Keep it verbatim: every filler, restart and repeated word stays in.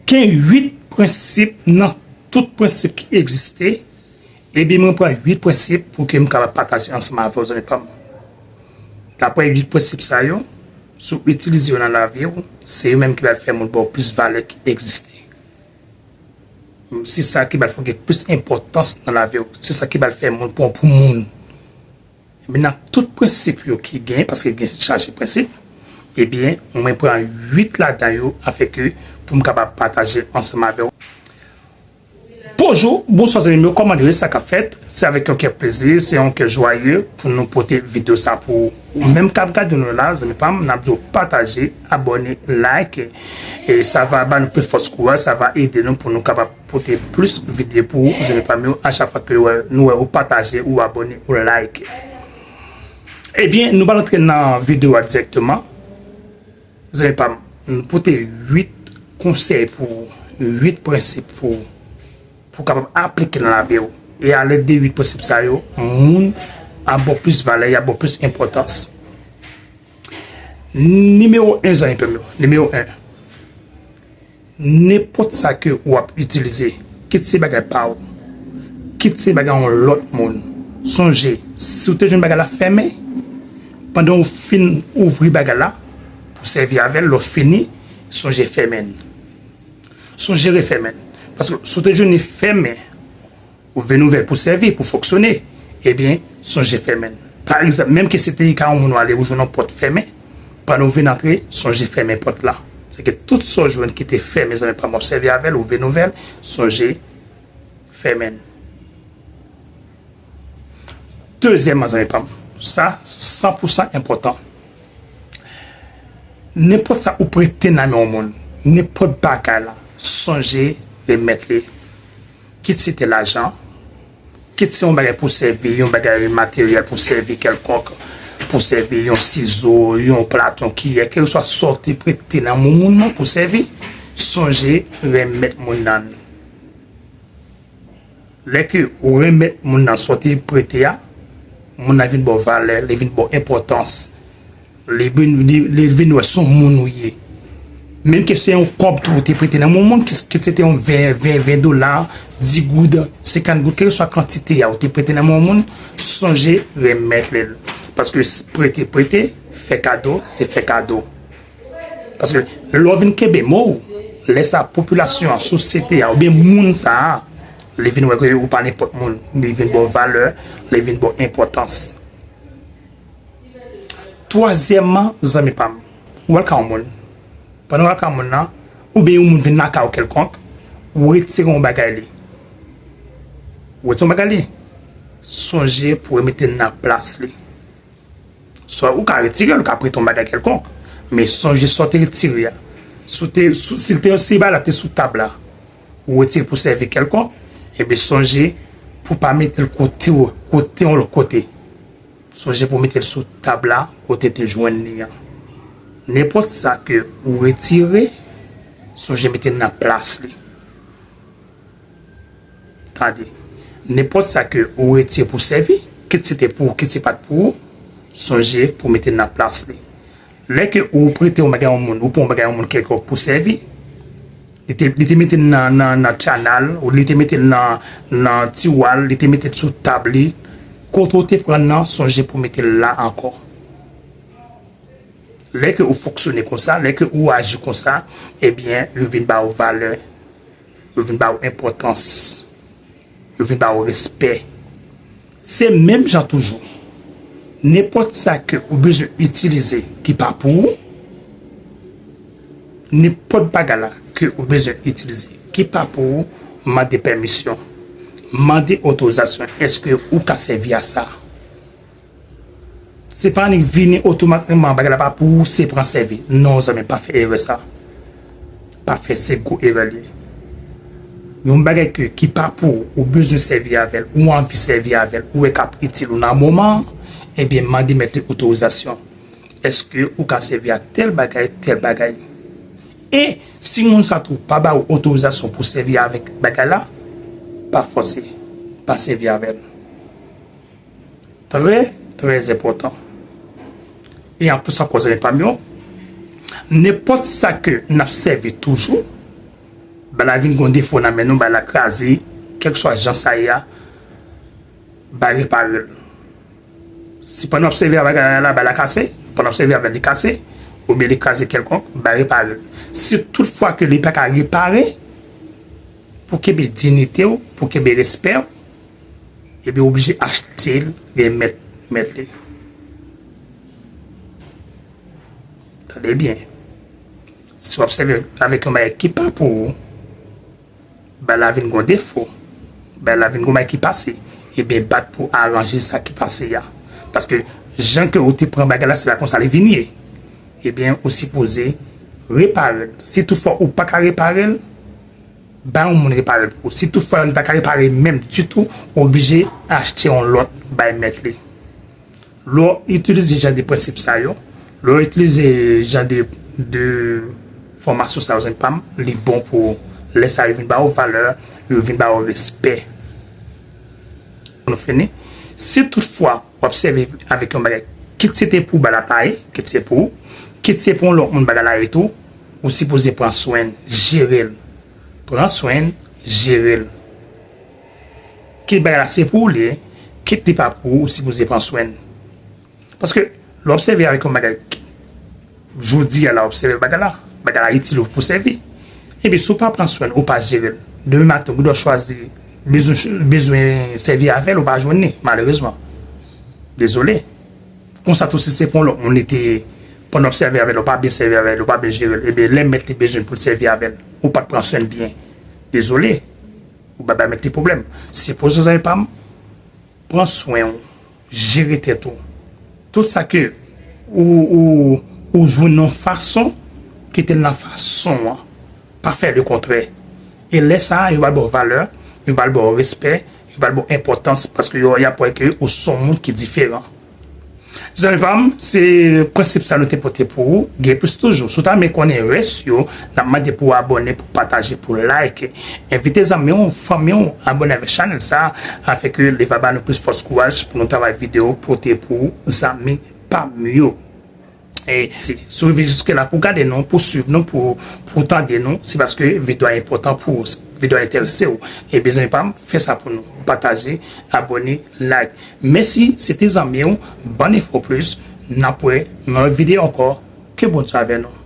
Gen uit prensip nan tout prensip ki egziste. Ebyen, mwen pran uit prensip pou ke m kapab pataje ansanm avè w, zanmi pa m. Daprè uit prensip sa yo, si w itilize yo nan lavi w, se yo menm ki pral fè moun ba w plis valè ki egziste. Se sa ki pral fè w gen plis enpòtans nan lavi w. Se sa ki pral fè moun pran w pou moun. Men nan tout prensip yo ki gen, paske gen chaje prensip, ebyen, mwen pran uit ladan yo afin ke pou m kapab pataje ansanm avè w. Bonjou, bonswa zanmi m yo, kòman nou ye, sa k ap fèt? Se avèk yon kè plezi, se yon kè jwaye pou nou pote videyo sa pou ou. Ou menm k ap gade nou la, zanmi pa m, n ap di w pataje, abòne, like, e sa va ba nou plis fòs kouraj, sa va ede nou pou nou kapab pote plis videyo pou ou, zanmi pa m yo, a chak fwa ke nou wè, nou wè ou pataje, ou abòne, ou like. Ebyen, nou pral antre nan videyo a dirèkteman. Zanmi pa m, nou pote uit konsèy pou ou, uit prensip pou ou, pou w kapab aplike nan lavi w. E alèd de uit prensip sa yo, moun ap ba w plis valè, y ap ba w plis enpòtans. Nimewo en, zanmi pa m yo, nimewo en. Nenpòt sa ke w ap itilize, kit se bagay pa w, kit se bagay yon lòt moun, sonje, si w te jwenn bagay la fèmen, pandan w fin ouvri bagay la, pou sèvi avè l, lè w fini, sonje fèmen l. Sonje refèmen l. Paske si w te jwenn li fèmen, ou vin ouvè l pou sèvi, pou fonksyone, ebyen, sonje fèmen l. Pa egzanp, menm ke se te ka yon moun w ale, ou jwenn yon pòt fèmen, pandan w vin antre, sonje fèmen pòt la. Se ke tout sa w jwenn ki te fèmen, zanmi pa m, w ap sèvi avè l, ou vin ouvè l, sonje fèmen l. Dezyèmman, zanmi pa m, sa, san pou san enpòtan. Nenpòt sa ou prete nan men yon moun, nenpòt bagay la, sonje remèt li. Kit se te lajan, kit se yon bagay pou sèvi, yon bagay materyèl pou sèvi kèlkonk, pou sèvi yon sizo, yon plat, yon kiyè, kèlkeswa sa w te prete nan men moun nan pou sèvi, sonje remèt moun nan. Lè ke ou remèt moun nan sa w te prete a, moun nan vin ba w valè, li vin ba w enpòtans. Li vin, li, li vin wè se yon moun ou ye. Menm ke se yon kòb tou ou te prete nan men yon moun, ki, ki se te yon ven, ven, ven dola, dis goud, senkant goud, kèlkeswa kantite a ou te prete nan men yon moun, sonje remèt li l. Paske s-, prete, prete, fè kado, se fè kado. Paske lè w vin kenbe mo w, lè sa popilasyon an, sosyete a, oubyen moun sa a, li vin wè ke ou pa nenpòt moun, li vin ba w valè, li vin ba w enpòtans. Twazyèmman, zanmi pa m, ou al ka yon moun. Pandan w al ka moun nan, oubyen yon moun vin lakay ou kèlkonk, ou retire yon bagay li. Ou retire yon bagay li, sonje pou remete l nan plas li. Swa ou ka retire l, ou ka prete yon bagay kèlkonk, men sonje sa w te retire a. Si w te, si, si l te, si bagay la te sou tab la, ou retire pou sèvi kèlkonk, ebyen sonje pou pa mete l kote w, kote yon lòt kote. Sonje pou mete l sou tab la, kote te jwenn li an. Nenpòt sa ke ou retire, sonje mete l nan plas li. Tande, nenpòt sa ke ou retire pou sèvi, kit se te pou ou, kit se pa t pou ou, sonje pou mete l nan plas li. Lè ke ou prete yon bagay yon moun, ou pran yon bagay yon moun kèlkonk pou sèvi, li te, li te mete l nan, nan, nan tchanal, ou li te mete l nan, nan tiwa l, li te mete l sou tab li, kote ou te pran l nan, sonje pou mete l la ankò. Lè ke ou fonksyone konsa, lè ke ou aji konsa, ebyen, yo vin ba w valè, yo vin ba w enpòtans, yo vin ba w respè. Se menm jan toujou. Nenpòt sa ke ou bezwen itilize ki pa pou ou, nenpòt bagay la ke ou bezwen itilize ki pa pou ou, mande pèmisyon. Mande otorizasyon. Èske ou ka sèvi a sa? Se pa annik vini otomatikman, bagay la pa pou ou, se pran sèvi. Non, zanmi, pa fè erè sa. Pa fè, se gwo erè li ye. Yon bagay ke, ki pa pou ou, ou bezwen sèvi avè l, ou anvi sèvi avè l, ou wè k ap itil ou nan moman an, ebyen, mande mèt li otorizasyon. Èske ou ka sèvi a tèl bagay, tèl bagay? E si moun sa tou pa ba ou otorizasyon pou sèvi avèk bagay la, pa fòse, pa sèvi avè l. Trè, trè enpòtan. E anplis ankò, zanmi pa m yo, nenpòt sa ke n ap sèvi toujou, Bagay la vin gen yon defo nan men nou, bagay la kraze, kèlkeswa jan sa ye a, bay repare l. Si pandan w ap sèvi a bagay la, bagay la kase, pandan w ap sèvi avè l li kase, oubyen li kraze kèlkonk, bay repare l. Si tout fwa ke li pa ka repare, pou kenbe diyite w, pou kenbe respè w, ebyen w oblije achte l, remèt mèt li. Tande byen. Si w ap sèvi avèk yon bagay ki pa pou ou, bagay la vin gen yon defo, bagay la vin gen yon bagay ki pase, ebyen bat pou aranje sa ki pase a. Paske jan ke ou te pran bagay la, se pa konsa li vin ye. Ebyen, ou sipoze repare l. Si toutfwa ou pa ka repare l, bay yon moun repare l pou ou. Si toutfwa li pa ka repare menm ditou, ou oblije achte yon lòt bay mèt li. Lè w itilize jan de prensip sa yo, lè w itilize jan de, de fòmasyon sa yo, zanmi pa m, li bon pou ou. Lè sa yo vin ba ou valè, yo vin ba ou respè. Nou fini. Si toutfwa w ap sèvi avèk yon bagay, kit se te pou bagay la pa ye, kit se pou ou, kit se pou yon lòt moun bagay la ye tou, ou sipoze pran swen l, jere l. Pran swen l, jere l. Kit bagay la se pou ou li ye, kit li pa pou ou, ou sipoze pran swen l. Paske lè w ap sèvi avèk yon bagay, jodi a la w ap sèvi bagay la, bagay la itil ou pou sèvi. Epi si w pa pran swen l, ou pa jere l, demen maten ou gen dwa chwazi bezwen, bezwen sèvi avè l, ou pa jwenn li, malerezman. Dezole. Konsa tou, si se pou yon lòt moun li te, pandan w ap sèvi avè l, ou pa byen sèvi avè l, ou pa byen jere l, ebyen lè mèt li bezwen pou l sèvi avè l, ou pa t pran swen l byen. Dezole. Ou pa bay mèt li pwoblèm. Se pou sa, zanmi pa m, pran swen w, jere tèt ou. Tout sa ke ou, ou, ou jwenn nan fason, kite l nan fason an. Pa fè lekontrè. E lè sa a, yo pral ba w valè, yo pral ba w respè, yo pral ba w enpòtans, paske yo, y ap wè ke ou se yon moun ki diferan. Zanmi pa m, se prensip sa nou te pote pou ou. Gen plis toujou. Si w ta renmen konnen rès yo, n ap mande pou w abòne, pou w pataje, pou w like. Envite zanmi w, fanmi w, abòne avèk chanèl sa, afin ke li va ba nou plis fòs, kouraj pou nou travay videyo pote pou zanmi pa m yo. E si, si w rive jiske la pou w gade nou, pou w swiv nou, pou, pou w tande nou, se paske videyo a enpòtan pou ou, videyo a enterese w. Ebyen zanmi pa m, fè sa pou nou. Pataje, abòne, like. Mèsi, se te zanmi w, Bann Enfo Plis. N ap wè nan lòt videyo ankò. Ke Bondye avè nou.